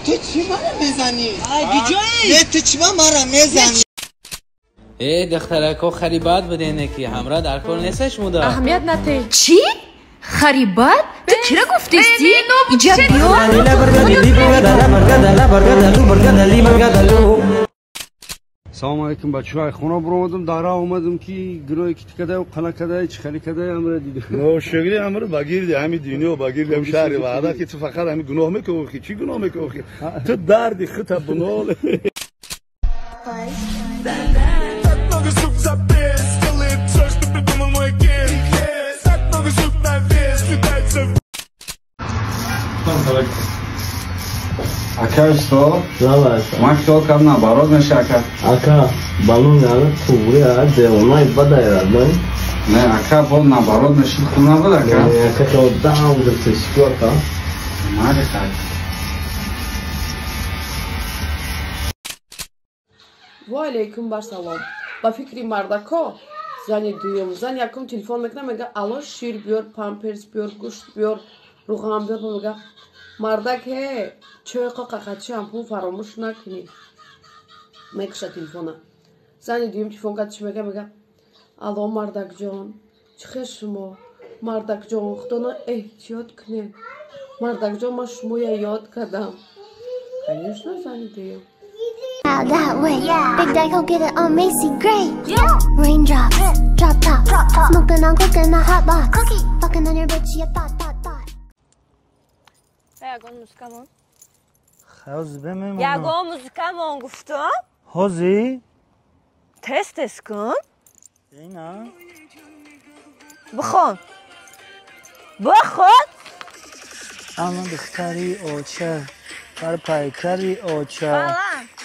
Ту чӣ мара мезанӣ? Не, ту чӣ мара мезанӣ? Э, духтарако, харибат будене ки ҳамра дар кор несташ муда. Аҳамият нате. Чӣ? Харибат? Ту чира гуфтести? Иҷа биё. Салом алейкум, бачаҳо. Хона баромадам, дара омадам ки гуноҳе ки ту кадай, қана кадай, чӣ хеле кадай, амра дидам. Но шогирди амра ба гирди ҳами дунё, ба гирди ҳами шаҳри ваҳдат ки ту фақат ҳами гуноҳ мекунӣ. Чӣ гуноҳ мекунӣ? Ту дарди худта бунол. Ака, что? Ман хиёл кардам, наоборот меша, ака. Ака, балон яна туғри, а девонай бадай радмай. Не, ака, бо наоборот мешид, хуб набуд, ака. Не, ака, то дам гирифта шику, ака. Мари, ака. Ва алейкум бар салом. Ба фикри мардако, зани дуюм, зан якум телефон мекунад, мега алло, шир биёр, памперс биёр, гӯшт биёр, руған биёр, мега мардак ҳе, чой қоқақат шампун фаромӯш накунӣ. Мекуша телефона. Зани дуюм телефон кард, чӣ мега? Мега алло, мардакҷон, чӣ хел шумо? Мардакҷон, худоно эҳтиёт кунед. Мардакҷон, ман шумоя ёд кардам. Конечно, зани дуюм. That way, yeah. Big Daddy, go get it on Macy Gray. Yeah. Raindrops, drop top, drop top. Smoking on cooking a hot box. Cookie, fucking on your bitch, you thought, thought, thought. Ягон музыкамон. Ҳози бемемонам. Ягон музыкамон гуфтам. Ҳози? Тез тез кун. Ина. Бихон. Бихон. Ана духтари оча, бар пайкари оча.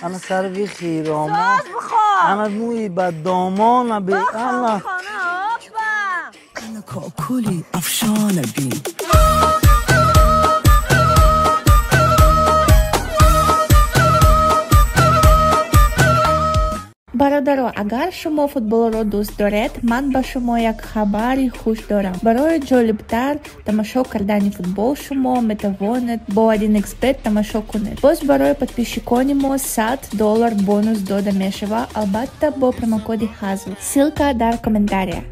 Ана сарви хирома. Соз бихон. Ана мӯи ба домона би ана. Опа. Кокули афшона бин. Бародаро, агар шумо футболро дӯст доред, ман ба шумо як хабари хуш дорам. Барои ҷолибтар тамошо кардани футбол шумо метавонед бо 1xBet тамошо кунед. Боз барои подписчикони мо $100 бонус дода мешавад, албатта бо промокоди ХАЗЛ. Ссылка дар комментария.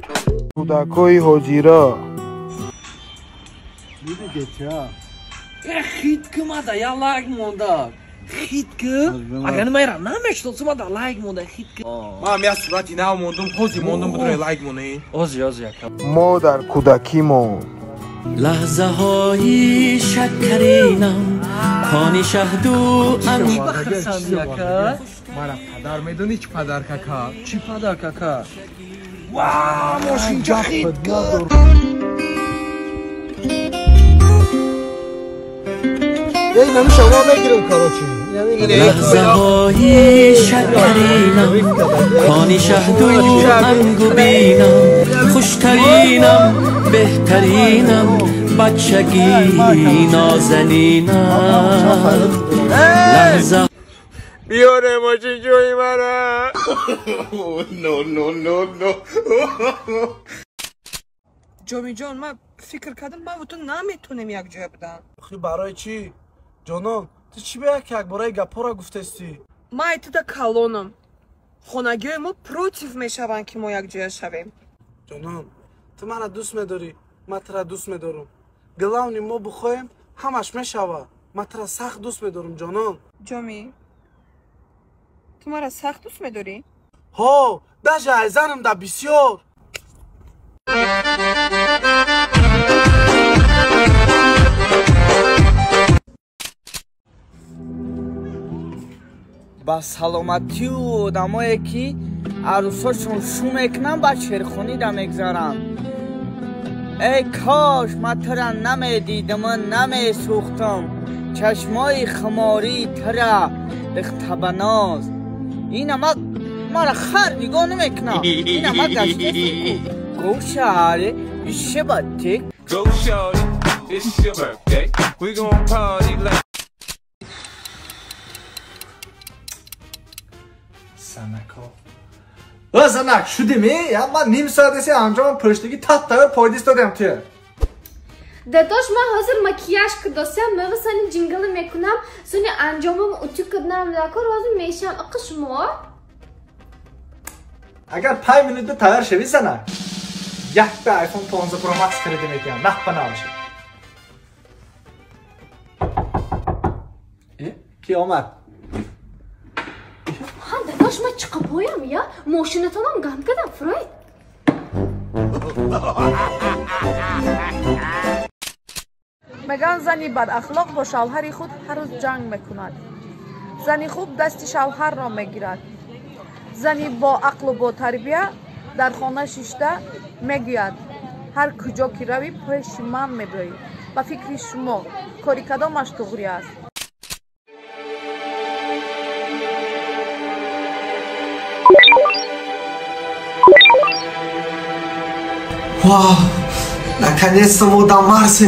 Кӯдакҳои ҳозира. Хит кимада, я лайк монда. Хит ки? Агар майра намешносам, мада лайк монда хит ки. Ман я сурати нав мондум, ҳози мондум будуре лайк монед. Ози, ози ака. Мо дар кӯдакимон. Лаҳзаҳои шакаринам, кони шаҳду ангу ака. Мара падар медонӣ чӣ падар кака? Чӣ падар кака? Ва, мошинча хит ки. Эй, намеша, мо мегирем, короче. Лаҳзаҳои шакаринам, кони шаҳду ангубинам, хуштаринам, беҳтаринам, бачагӣ нозанинам. Лаҳза биёре мошинчои мара. No, no, no, no. Ҷомиҷон, ман фикр кардам, ман ту наметонем якҷоя будан. Охи, барои чӣ? Ҷонон, ту чӣ ба як якбораи гапҳоро гуфтестӣ? Ман айтуда калонам. Хонагиҳои мо против мешаванд, ки мо якҷоя шавем. Ҷонон, ту мана дӯст медорӣ, ман тура дӯст медорам. Главни мо бихоҳем, ҳамаш мешавад. Ман тура сахт дӯст медорам, ҷонон. Ҷомӣ, ту мара сахт дӯст медорӣ? Ҳо, даже айзанам да бисёр. Ба саломатию одамое ки арӯсошон шу мекунанд, ба шерхонида мегзаранд. Эй кош ман тура намедидаму намесӯхтам, чашмои хумории тура дихтабаноз. Ина мара хар нигоҳ намекунам. Ина ма гаштесу. Go shawty, it's your birthday. Go shawty, it's your birthday. We gon' party like Санако. О, занак, шудими? Я ман ним соат еси анҷома пӯштиги таттава пойда истодам ту. Дадош, ман ҳозир макияж кардосям, мева сани ҷингила мекунам, сони анҷомам утюг кардам, лакор ҳозир мешам. Иқи шумо? Агар 5 минутда тайёр шавӣ зана, якта iPhone 15 Pro Max харида метиҳам, нах ба навши. Ки омад? Ҳа, дадош, ман чиқа боям, я? Мошинатонам ганд кардам, Фройд. Меган зани бадахлоқ бо шавҳари худ ҳар рӯз ҷанг мекунад. Зани хуб дасти шавҳарро мегирад. Зани бо ақлу бо тарбия дар хона шишта мегӯяд: ҳар куҷо ки равӣ, пеши ман мебиёӣ. Ба фикри шумо, кори кадомаш туғрӣ аст? Вау! Наконец-то мы до Марса!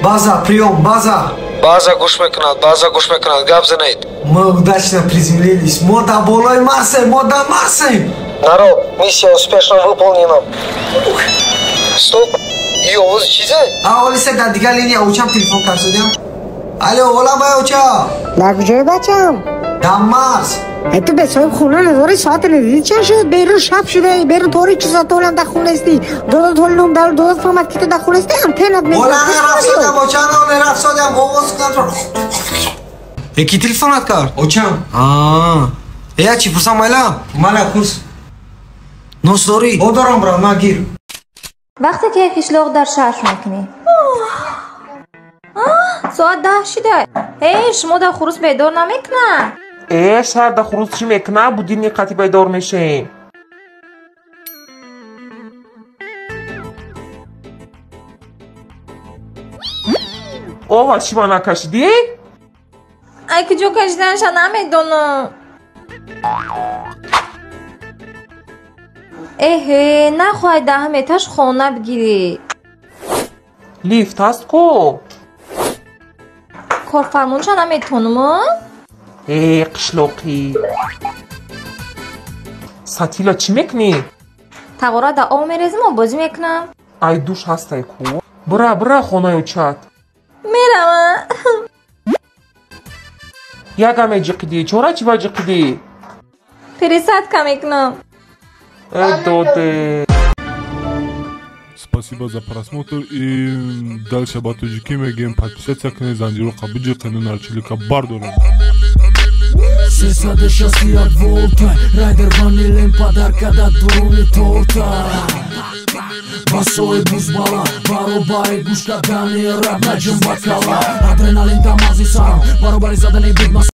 База, прием, база! База гӯш мекунад, база гӯш мекунад, гап занед. Мы удачно приземлились. Мо до болои Марсе, мо до Марсе! Народ, миссия успешно выполнена. Стоп, и овоз чизе? А, олиса, дар дигар линия очам телефон кард шудям. Алло, ола бай оча. Дар куҷои бачам? Дар Марс. Ту бе соҳиб хона надорӣ, соати надидӣ чанд шуд? Берун шаб шуда, берун торик чӣ соат ҳолам дар хона ҳастӣ. Додат ҳоли ном дар додат фаҳмад ки ту дар хона ҳастӣ, антеннат мезанад. Ола рафсодам, оча, не рафсодам, овоз кунам. Э, ки телефонат кард? Очам. Аа. Э, чӣ пурсам майла? Мала курс. Нос дорӣ? О, дорам, брат, на гир. Вақте ки як қишлоқ дар шаҳр мекунӣ. Соат 10 шуда. Э, шумо дар хурус бедор намекунад? Э, шаҳр дар хурус чӣ мекунад? Будильник қати бедор мешавем. Ова, чӣ ба накашидӣ? Ай, куҷо кашиданша намедонам. Эҳе, нахоҳай даҳ этаж хона бигирӣ. Лифт ҳаст ку? Корфармонша наметонам? Э, қишлоқӣ. Сатила чӣ мекунӣ? Тағора дар об мерезиму бозӣ мекунам. Ай, душ ҳастай ку? Бира, бира хонаи очат. Меравам. Ягаме ҷиқидӣ, чора чӣ ба ҷиқидӣ? Пересадка мекунам. Э, доде. Спасибо за просмотр и дальше ба тоҷикӣ мегӯем: подписаться кунед, занҷироқа биҷиқену нарчилика бардорем. 361 волта райдер ванилен подарка да дуруни торта басои бузбала баробари гӯш кардани раб наҷум ба кала адреналин дамази сарам баробари задани бигма.